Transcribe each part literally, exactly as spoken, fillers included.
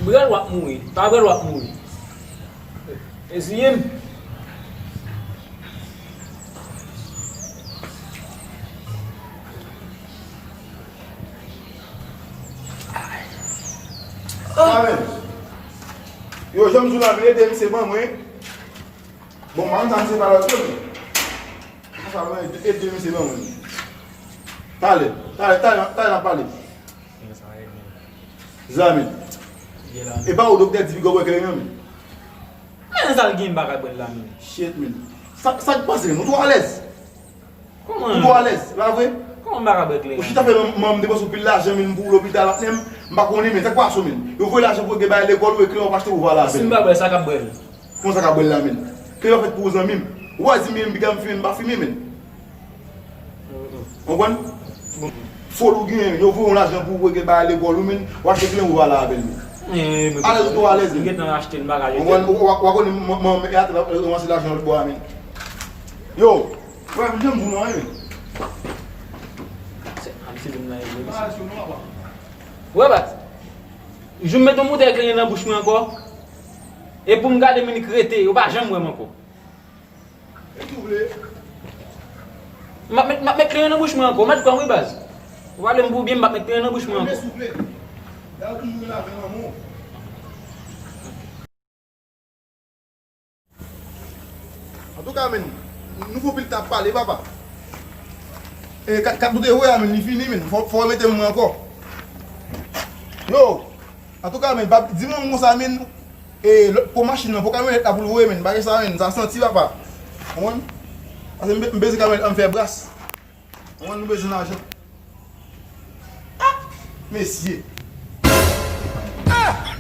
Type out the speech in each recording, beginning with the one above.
Brèl w ap mouri. Pa brèl w ap mouri. Eziye m. Amen. Yo, jan m di w la, vin ede m, se ban mwen. Bon, m pa konn sa misye pale avèk mwen. Sa mwen ede misye ban mwen. Talè, talè, talè, talè n ap pale. Zanmi. E pa ou doktè di piga w bwè kleren an, men. Men sa l gen m pa ka bwè l la, men. Shit, men. Sa, sa k pase, men? Ou twò alèz? Kòman? Ou twò alèz, pa vre? Kòman m pa ka bwè kleren? Ou chita fè manman m depanse anpil lajan, men, pou lopital, men, m pa konnen, men. Sa k pase w, men? Yo voye lajan pou yo te bay lekòl ou, e kleren w pa achte pou vwala avè l. Si m pa bwè l, sa k ap bwè l? Kòman sa ka bwè l la, men? Kleren fèt pou zanmi m. Ou pa di m, men, piga m fimen, m pa fimen, men. Konprann? Fòl ou genyen, yo voye yon lajan pou ou, pou yo te bay lekòl ou, men. Ou achte kleren pou vwala avè l, men. Alèz ou twò alèz, men. M gentan achte l, m pa ka jete l. Konprann? Ou, ou, ou pa konnen manman m e ate ranmase lajan lòt bò a, men. Yo! Wè, m janm di w non, wi. Se, a, misye vin nan regle, mesye. Wè, Baz. Jou m met yon boutèy kleren nan bouch mwen ankò. E pou m gade minik rete, yo pa janm wè m ankò. E si w vle. M ap met, m ap met kleren nan bouch mwen ankò. Mèt pran wi, Baz. Ou pale m pou byen, m p ap met kleren nan bouch mwen ankò. Souple. Dal toujou vin avè manman w. Antouka, men, nou fè pil t ap pale, papa. E kat, kat nou te voye a, men, li fini, men. Fò, fò remete mwen ankò. Yo, antouka, men, pa di mwen konsa, men, e, lòt po machin nan, po kamyonèt la pou l voye, men, bagay sa, men, sa santi, papa. Konprann? Paske m be-, m bezwen kamyonèt la, m fè bras. Mwen, nou bezwen lajan. Ah! Mesye. Ah!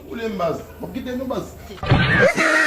Boule m, baz. W ap kite nou, baz.